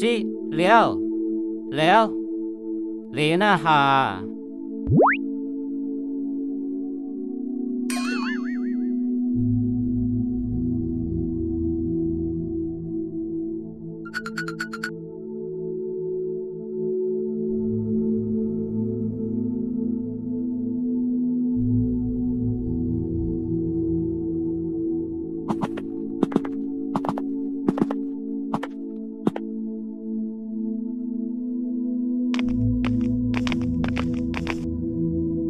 Li, li, li na has.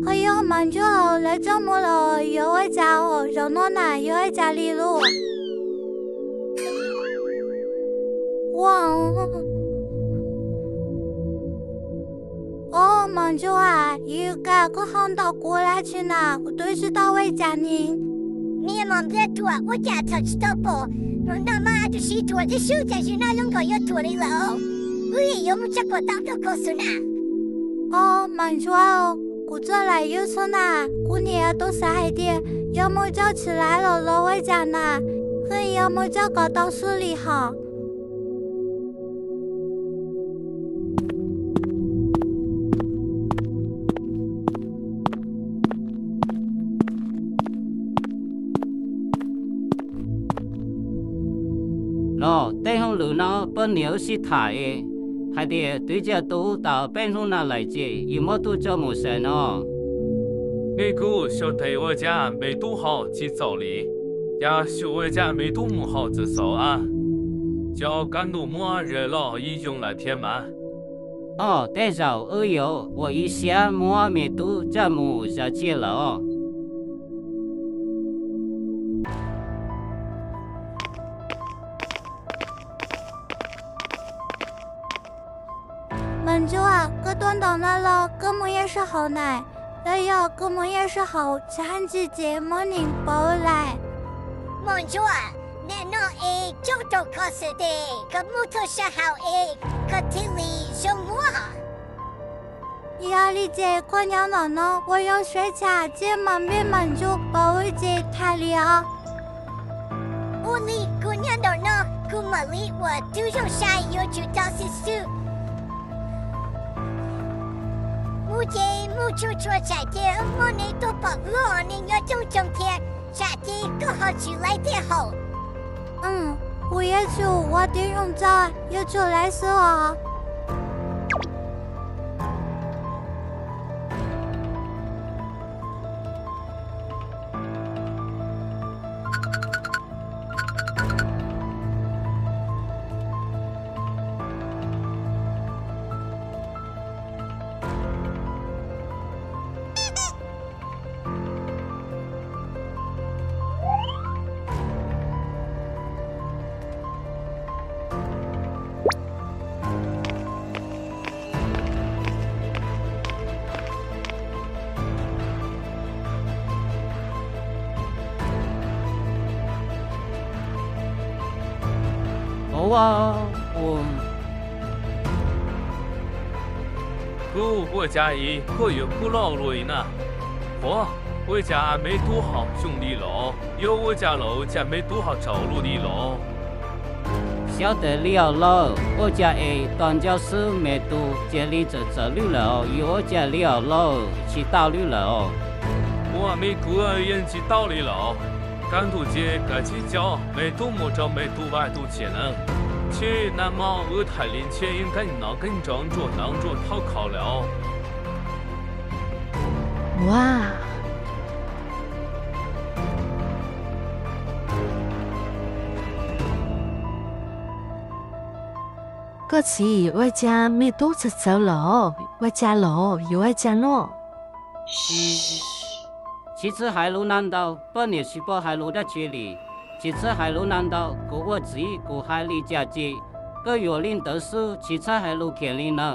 Ho yog mas ntsuag, lawv coj mus los yuav ua cas os? Zaum no na yuav ua cas li lauj? Ua, o mas ntsuag, yus qa koj ho ntaus kuv dab tsi na? Kuv twb tsis tau ua cas ni. Niag mos npliaj ruam, ua cas thaum tsis tau pom no mas tus sib ruam thiab sub cas zaum no zoo nkaus yuav ruam li lawm? Wb yuav mus tso kom tau rau koj xwb na. O mas ntsuag, kuv txoj lam yus xwb na, kuv niam tub xav hais tias yuav mus coj tsis laiv los los ua cas na, hwj yuav mus coj kom tau xwb li hos. Los tej hauj lwm no poj niam wb sib tham es hais tias twv txiaj tu tas peb hnub no lawm ces yus muab tuaj coj mus xaws no. Nej kuj xyaum tes ua cas me tub ho tsis txaus li, cas xyum ua cas me tub mus haus txawv xauv a? Cov kab ntuj muab zes los ib zoo lawm thiab mas. Os, tej zaum wb yuav ua ib siab muab me tub coj mus zov tsiaj lawm os. Mas ntsuag, koj tuaj ntaus no los koj mus nyob sab hauv na? Los yog koj mus nyob sab hauv tshav ntsig ces muab nws pauv lais. Mas ntsuag, nim no es coob rau koj xwb tes koj mus txog sab hauv es koj thiaj li zoo muab. Yog li ces koj nyob ntawm no ua zoo saib tshaj tsiaj mas npej mas ntsuag pauv ces tag li os. Ua li kuv nyob ntawm no kuv mam li ua tib zoo saib yuav tsum tau xwb xwb. Mus ces mus tsuag tsuag tsam ces muaj neeg tuaj pom luag neeg nyob coob coob thiab tsam ces koj ho tsis laiv thiaj haum. Kuv yuav tsum ua tib zoo tso, yuav tsum laiv xwb os. Ua, ua, kuv ua cas ib kuj yuav kub loj luaj li na? Qhuav, ua cas me tub ho xyoo li los? Yog ua cas los cas me tub ho tsaus luaj li los? Xyov tes li os lauj, ua cas es tos nco xwb me tub cia li txawm txawv lwj lawm, yuav ua cas li os lauj, tsis tau lwj lawm. Ua me kuv yeej tsis tau li los? Kaj ntug ces kav tsij coj me tub mus rau me tub vaj tub tsev na. Tshij, nag hmo wb thaij li ntshe ib nkeej nov nkeej nrov ntsuag nov ntsuag thoob khaus lawm os. Ua, koj txiv, ua cas me tub txawv txawv los? Ua cas los? Yuav ua cas no? Tsis txhob hais lus no ntau, poj niam tsis paub hais lus dab tsi li. Tsis txhob hais lus no ntau, kuv ua txiv kuv hais li cas ces koj yuav li ntawd xwb, tsis txhob hais lus khiav li na.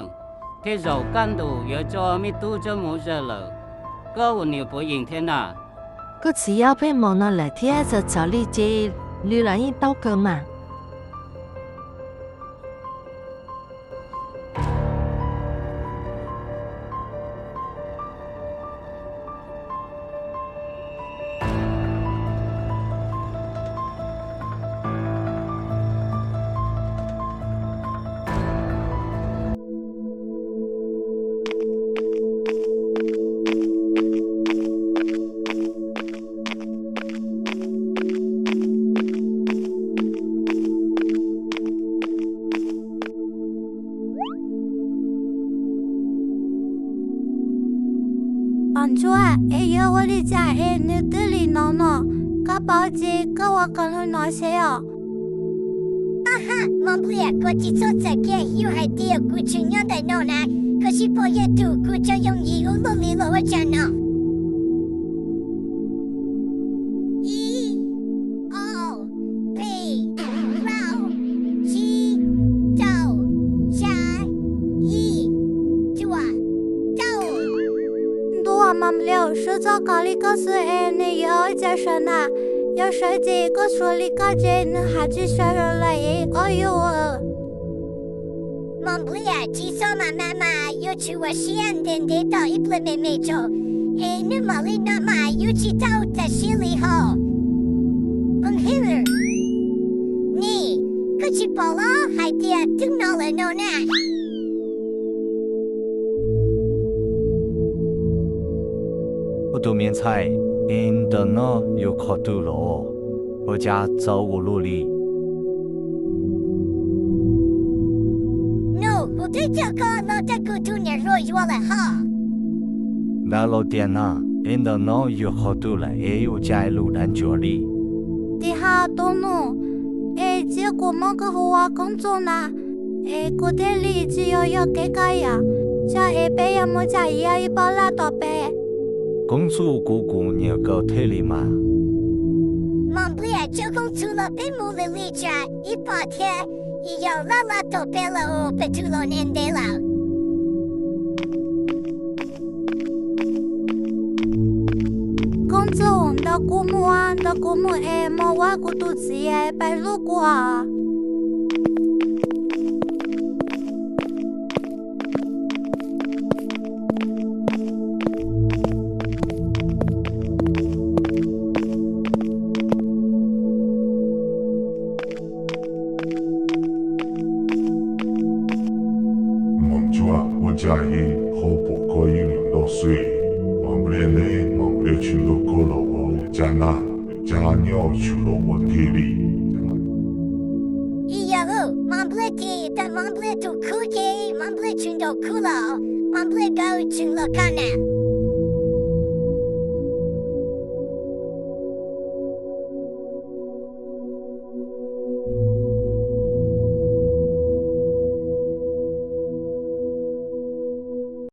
Tej zaum kaj ntug yuav coj me tub coj mus zam lawm, koj ua niam puas yeem thiab na? Koj txiv, ob peb hmo no lawm thiab txawv txawv li ces lwm los yeej tau kawg mas. Mos Ntsuab, es yuav ua li cas es nws twb lim no no? Koj paub ces koj ua qee lug no seb os. Ab ha, Mos Npliaj, koj tsis txhob txhawj kiag, yog hais tias kuv tseem nyob ntawm no na, koj sib pom yawg tus kuv cov yooj yim ua luaj li los ua cas no. Ib, ob, peb, plaub, tsib, rau, xya, yim, cuaj, rau. Ntuj, Mos Npliaj, sawv txog qhov li koj xwb es nws yuav ua cas sawv na? Yog sawv ces koj suav li koj ces nws haj tsis sawv lawm es ob yuav ua. Mos Npliaj, tsis txhob mas mas mas, yuav tsum ua siab ntev ntev tos ib pliag me me tso, es nws mam li no mas yuav tsis tau tas siab li hos. Nis, koj tsis pom los hais tias twb no lawm no na? Ua tus me ntxhais, es ntawm no yog qhov twg los? Ua cas txawv ua luaj li? Nus, kuv twb coj koj los rau kuv tus niam hluas yuav lawm hos. Ntawd los tiag na, es ntawm no yog qhov twg lawm es ua cas lus dav ntsuav li? Tim hab tus nus, es cia kuv muab koj hu ua Koob Txuj na, es kuv thiaj li tsis yog yog kev koj yam, tsam es peb yuav mus tsam yog ib pob laj tom peb. Koob Txuj, kuv kuj nyiam koj thiaj li mas. Mos Npliaj, tso Koob Txuj los peb mus li li tsam ib pob thiab, ib yam laj laj tom peb lawm, peb twb los ntev ntev lawm. Koob Txuj, nrog kuv mus, nrog kuv mus es mus ua kuv tus txiv es pab hlub kuv os. Mos Ntsuab, ua cas ib qho pom koj ib leeg los xwb? Mos Npliaj ne? Mos Npliaj tsis nrog koj los ua cas na? Cas nyob tsis los ua ke li? Ib yam, Mos Npliaj ces tas Mos Npliaj tus khub ces Mos Npliaj tsis nrog khub los, Mos Npliaj nkawd tseem los kaj na.